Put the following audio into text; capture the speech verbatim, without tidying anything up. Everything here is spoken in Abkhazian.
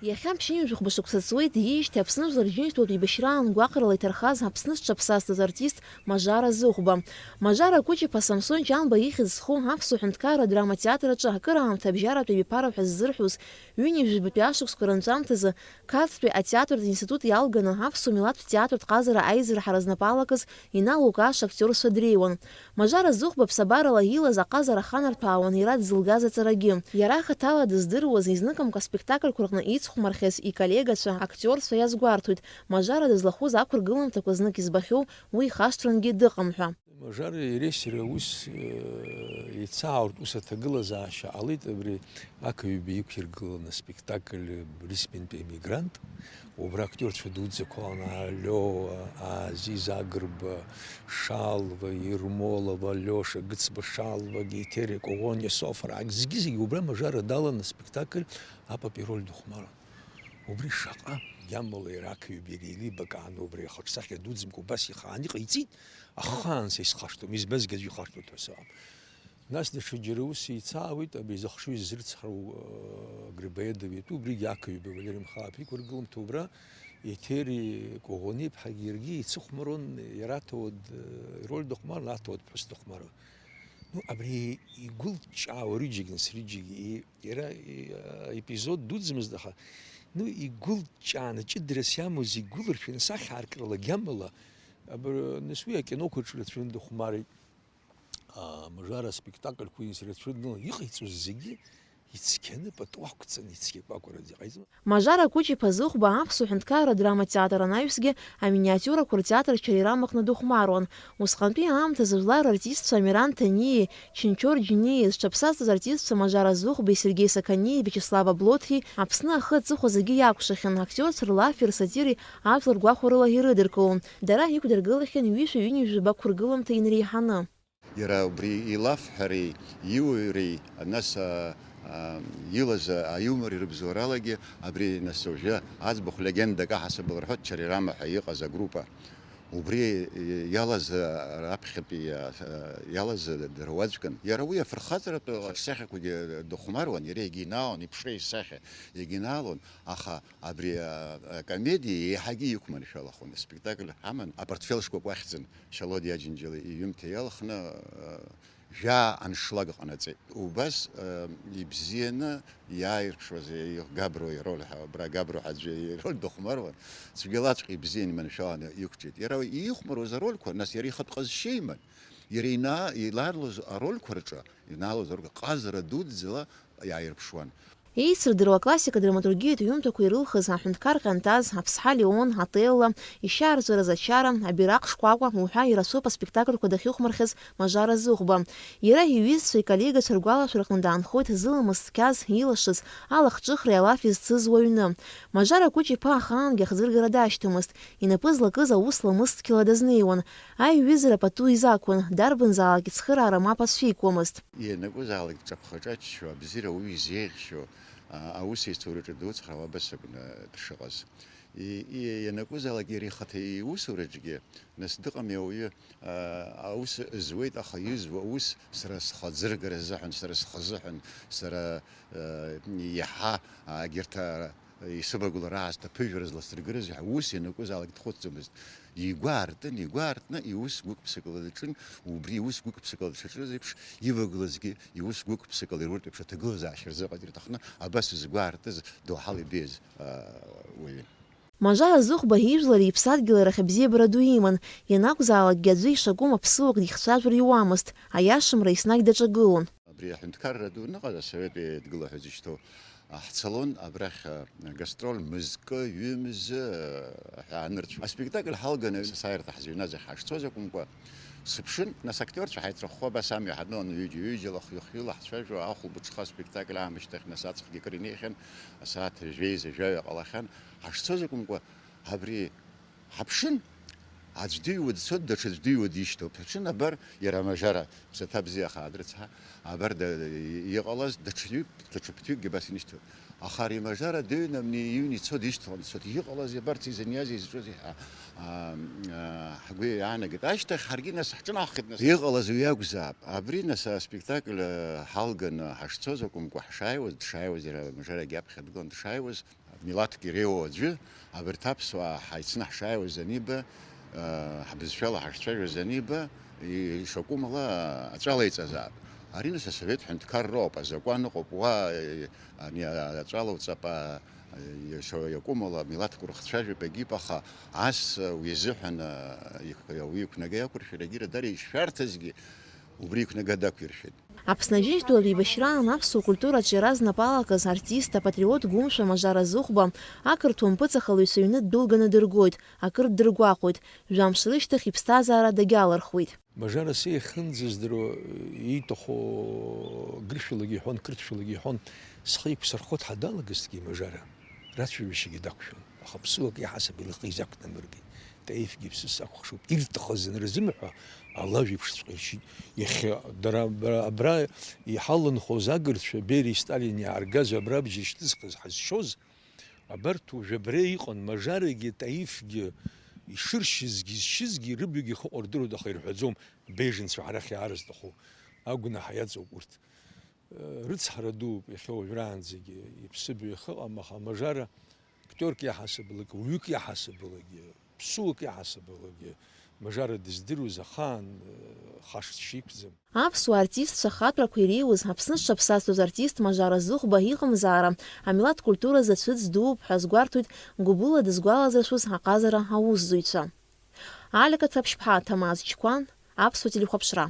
Иахьа ԥшьынҩажәи хәба шықәса ҵуеит диижьҭеи Аԥсны жәлар рџьынџьтәылатә еибашьраан гәаҟрала иҭархаз Аԥсны зҽаԥсазтәыз артист Мажара Зыхәба. Мажара Кучиԥа Самсон Ҷанба ихьӡ зху аԥсуа ҳәынҭқарра адрама театр аҿы акыраамҭа абжьаратәи абиԥара ҳәа ззырҳәоз ҩынҩажәи жәабатәи ашықәсқәа рынҵәамҭазы Қарҭтәи атеатртә институт иалганы аԥсуа милаҭтә театртә ҟазара аизара ҳаразнапалакыз иналукааша актиорцәа дреиуан. Мажара Зыхәба ԥсабарала илаз аҟазара аханарҭәаауан иара дзылгаз аҵарагьы. Иара хаҭала дыздыруаз, изныкымкәа аспектакльқәа рҟны ицхәмархьаз иколлегацәа, актиорцәа иазгәарҭоит, Мажара дызлахәыз ақәыргыламҭақәа знык избахьоу уи ихашҭрангьы дыҟам ҳәа. Мажара ирессир аус, э, еицаауртә ус аҭагылазаашьа ҟалеит, абри Ақаҩба иқәиргыланы аспектакль Брисбентәи имигрант. Убра актиорцәа дуӡӡақәа лан, Алио, Азиз Агрба, Шалва, Ермолова, Алиоша, Гыцба Шалва, Гетериа, Коӷониа, Софра, зегьы-зегьы убра Мажара далан аспектакль апап ироль дыхәмаруан. Убри шаҟа гьамала иара ақаҩбеи иара еилибакааны убри ахаҿсахьа дуӡӡамкәа убас ихаан иҟаиҵеит, ахаан са исхашҭуам, избазгьы аӡәы ихашҭуеит ҳәа сыҟам. Нас даҽаџьара ус еицаауеит, абри зыхшыҩ ззырцҳау, э, Грибоедов иатәу, убригьы ақаҩбеи Валери Мхаԥ иқәыргылан, убра Еҭери Коӷониа-иԥҳагьы иаргьы еицыхәмаруан, иара аҭауад, э, ироль дыхәмаруан, аҭауад ԥҳәыс дыхәмаруан. Ну, абри игәылҷҷаауа рыџьагь, нас, рыџьагь и-, иара, и-, а, епизод дуӡӡамызт, аха, ну, игәылҷҷааны ҷыдарас иамоу зегь гәылыршәаны сахьаркрала, гьамала, абра, нас уи акиноқәа рҿы рацәаҩны дыхәмарит. А, Мажара аспектакльқәа ирацәаҩны иҟаиҵоз зегьы ицқьаны пату ақәҵаны ицқьакәакәараӡа иҟаиҵон. Мажара Кучиԥа Зыхәба аԥсуа ҳәынҭқарра адрама театр анаҩсгьы аминиатиурақәа ртеатр Чарирамаҟны дыхәмаруан. Усҟантәи аамҭазы жәлар рартистцәа Амиран Ҭаниеи, Чынчор Џьениеи, зҽаԥсазтәыз артистцәа Мажара Зыхәбеи, Сергеи Сақаниеи, Виачеслав Аблоҭи Аԥсны ахы аҵыхәа зегьы иакәшахьан, актиорцәа рлафи рсатиреи ажәлар гәахәарыла ирыдыркылон. Дара иқәдыргылахьан ҩышәи ҩынҩажәи жәаба қәыргыламҭа инреиҳаны. Иара убри илафҳәареи, иуаҩреи, нас, а, а, илаз аиумори рыбзоуралагьы абри, нас, уажәы аӡбахә легендак аҳасабала рҳәоит, Чарирама ҳәа иҟаз агруппа. Убри иалаз, а, раԥхьатәи, а, а, иалаз дара уаӡәкын. Иара уи афырхаҵаратә ахаҿсахьақәагьы дыхәмаруан, иара иагьинаалон, иԥшра исахьа иагьинаалон, аха абри, а, акомедиа еиҳагьы иқәманшәалахон. Аспектакль ҳаман, апортфел шкәакәа ахьӡын, Шьалодиа Аџьынџьал иҩымҭа иалхны, а, жәаа аншлаг ҟанаҵеит. Убас, а, ибзианы иааирԥшуаз, и-, Габро ироль ҳәа, абра Габро ҳәа аӡәы ироль дыхәмаруан, цәгьалаҵәҟьа ибзианы иманшәаланы иқәҿиеит. Иара иихәмаруаз арольқәа, нас иара ихатә ҟазшьа иман, иара ина-, илаарлоз арольқәа рҿы, инаалоз арольқәа ҟазара дуӡӡала иааирԥшуан. Еицырдыруа аклассика драматургиатә ҩымҭақәа ирылхыз аҳәынҭқар ҟьантаз, Аԥсҳа Леон, Отелло, Ишьаарҵәыразы ачара, Абираҟ шкәакәа уҳәа ирацәоуп аспектакльқәа дахьыхәмархьаз Мажара Зыхәба. Иара иҩызцәа, иколлегацәа ргәалашәараҟны даанхоит зыламыс цқьаз, илашаз, алахҿыхреи алафи зцыз уаҩны. Мажара Кучиԥа ахаангьы ахӡыргара дашьҭамызт, инапы злакыз аус ламысцқьала дазнеиуан. Аиҩызара пату изақәын, дарбанзаалак ицхыраара мап ацәикуамызт. Ианакәызаалак дҿаԥха-ҿаччо, абзиара ауаҩы изеиӷьхьоу, а, аус еицураҿы дуцхраауа абас акәны дшыҟаз. И-, и-, ианакәызаалак иара ихаҭа иусураҿгьы, нас, дыҟами ауаҩы, а, аус зуеит, аха изуа аус сара схы аӡыргара азыҳәан, сара схазыҳәан, сара, а, иаҳа, а, егьырҭ, а, исывагылара аасҭа ԥыжәара зласыргарыз ҳәа ус ианакәызаалак дхәыцӡомызт. Игәы аартын, игәы аартны иус гәык-ԥсыкала даҿын, убри иус гәык-ԥсыкала дшаҿыз еиԥш, ивагылазгьы иус гәык-ԥсыкала ируртә еиԥш аҭагылазаашьа рзыҟаҵара иҭахны абас згәы аартыз доуҳала ибеиаз, аа, уаҩын. Мажара Зыхәба ижәлари иԥсадгьыли рахь абзиабара ду иман, ианакәзаалакгьы аӡәы ишакәым аԥсыуак дихцәажәар иуамызт, аиашамра еснагь даҿагылон. Абри аҳәынҭқарра ду аныҟаз, асовет еидгыла ҳәа зышьҭоу, ҳцалон абрахь, а, гастроль мызкы, ҩымзы, а, ҳәа анырцә. Аспектакль ҳалганы сасааирҭа ҳзыҩназ ахь ҳашцоз акәымкәа, сыԥшын, нас актиорцәа ҳаицрыхәхәа абас амҩа ҳаныланы ҩыџьа-ҩыџьала, хҩы-хҩыла ҳцәажәо, ахәылбыҽха аспектакль аамышьҭахь, нас аҵхгьы акыр инеихьан, асааҭ жәеиза жәаҩа ҟалахьан, ҳашцоз акәымкәа, абри Ҳаԥшын, аӡә дыҩуа дцоит, даҽаӡә дыҩуа дишьҭоуп. Ҳаԥшын, абар, иара Мажара, ԥсаҭа бзиа хаа дрыцҳа, абар, да-, иҟалаз даҽа ҩык, даҽа ԥыҭҩыкгьы абас инышьҭуеит. Аха ари Мажара дыҩны, абни иҩны ицо дишьҭалан дцоит. Иҟалазеи, абарҭ изыниазеи, изҿузеи ҳәа, а, а, ҳгәы иаанагеит. Ашьҭахь ҳаргьы нас ҳҿынаҳхеит, нас. Иҟалаз уи акәзаап. Абри, нас, аспектакль, а, ҳалганы ҳашцоз акәымкәа, ҳшааиуаз, дшааиуаз, иара Мажарагьы аԥхьа дгылан дшааиуаз, Милаҭк иреиуоу аӡәы, абарҭ аԥсуаа ҳаицны ҳшааиуаз аниба, ҳбызшәала ҳашцәажәоз аниба, ишакәым ала аҵәала иҵазаап. Ари нас асовет ҳәынҭқарроуп, азакәан ыҟоуп, уа ани аҵәала уҵап, иакәым ала милаҭк урыхцәажәап, егьип, аха ас уи азыҳәан уи иқәнага иақәыршәарагьы радара ишшәарҭазгьы убри иқәнага дақәиршәеит. Аԥсны Аџьынџьтәылатә еибашьраан аԥсуа культураҿы иаразнапалакыз артист, апатриот гәымшәа Мажара Зыхәба ақырҭуа мпыҵахалаҩцәа аҩны ддәылганы дыргоит, акыр ддыргәаҟуеит, жәамш рышьҭахь иԥсҭазаара дагьалырхуеит. Мажара сиа иахьынӡаздыруа, ииҭаху гыршәалагьы иҳәон, қырҭшәалагьы иҳәон, схы иқәсырхо дҳадалагазҭгьы Мажара рацәажәашьагьы дақәшәон, аха ԥсуак иаҳасаб илахьизақәнамыргеит. Таифгьы ԥсыс акәхшоуп, ирҭахыз анрызымҳәа, алажә еиԥшҵәҟьа иршьит. Иахьа дара абра, абра иҳаланхоз агырцәа, Бериеи Сталини иааргаз, абра абџьар шьҭызхыз ҳазшоз, абарҭ уажә абра иҟан, Мажарагьы Таифгьы ишыршьызгьы, изшьызгьы, рыбаҩгьы ихы ҟәырдыруеит, аха ирҳәаӡом, абеженцәа ҳара ахьаарызҭаху агәнаҳа иаҵоуп урҭ. Рыцҳара дууп иахьа уажәраанӡагьы, иԥсыбаҩ иахьыҟам, аха Мажара актиорк иаҳасабалагьы, уаҩык иаҳасабалагьы, ԥсуак иаҳасабалагьы Мажара дыздыруаз ахаан, э, хашҭшьа иқәӡам. Аԥсуа артистцәа ахаҭәрақәа иреиуаз, Аԥсны зҽаԥсазтәыз артист Мажара Зыхәба иҟамзаара амилаҭ культуразы цәыӡ дууп ҳәа азгәарҭоит гәыблыла дызгәалазыршәоз аҟазара аусзуҩцәа. Алика Ҭаԥшьԥҳа, Ҭамаз Чқәан, Аԥсуа телехәаԥшра.